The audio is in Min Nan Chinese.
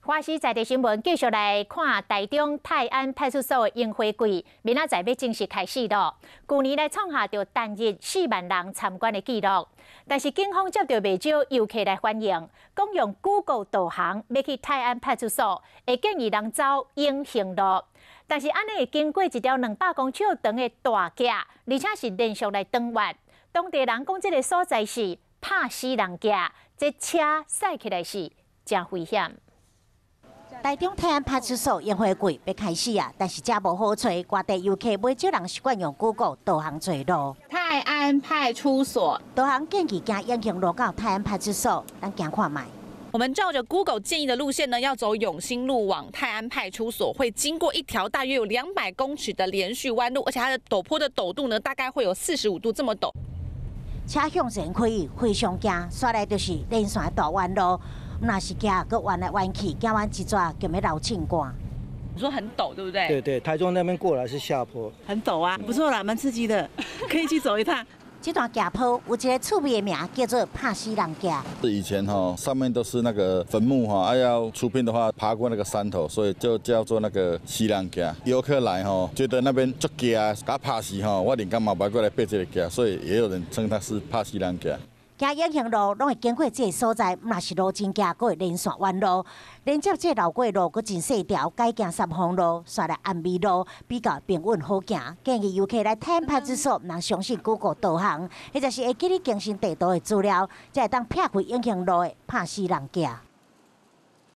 華視在地新聞繼續來看台中泰安派出所的櫻花季，明仔載欲正式開始囉。舊年來創下著單日4萬人參觀的紀錄，但是警方接著袂少遊客來反映，講用 Google 導航欲去泰安派出所，會建議人走永興路，但是按呢會經過一條200公尺長的大崎，而且是連續來轉彎。當地人講，這个所在是拍死人崎，這車駛起來是誠危險。台中泰安派出所櫻花季欲開始啊，但是遮無好揣，外地遊客袂少人習慣用 Google 導航揣路。泰安派出所。導航建議行永興路到泰安派出所，咱行看覓。我們照着 Google 建議的路線呢，要走永興路往泰安派出所，會經過一條大約有200公尺的連續彎路，而且它的陡坡的陡度呢，大概會有45度這麼陡。車向前開，非常驚，煞來就是連線大彎路。若是行，閣彎來彎去，行完一逝就欲流凊汗。你說很陡，對不對？對對，台中那邊過來是下坡，很陡啊，不錯啦，蠻刺激的，可以去走一趟。這段崎坡有一个趣味的名，叫做拍死人崎。以前哈上面都是那個墳墓哈，啊要出殯的話，爬過那個山頭，所以就叫做那個死人崎。遊客來吼，覺得那邊足驚，共拍死吼，我連敢嘛無愛過來爬這个崎，所以也有人稱它是拍死人崎。行永興路攏會經過這个所在，若是路真崎，閣會連線彎路，連接這個老過路，閣真細條，改行三鳳路，煞來安美路，比較平穩好行。建議遊客來泰安派出所，毋通相信 Google 導航，或者是會記得更新地圖的資料，才會當避開永興路的拍死人崎。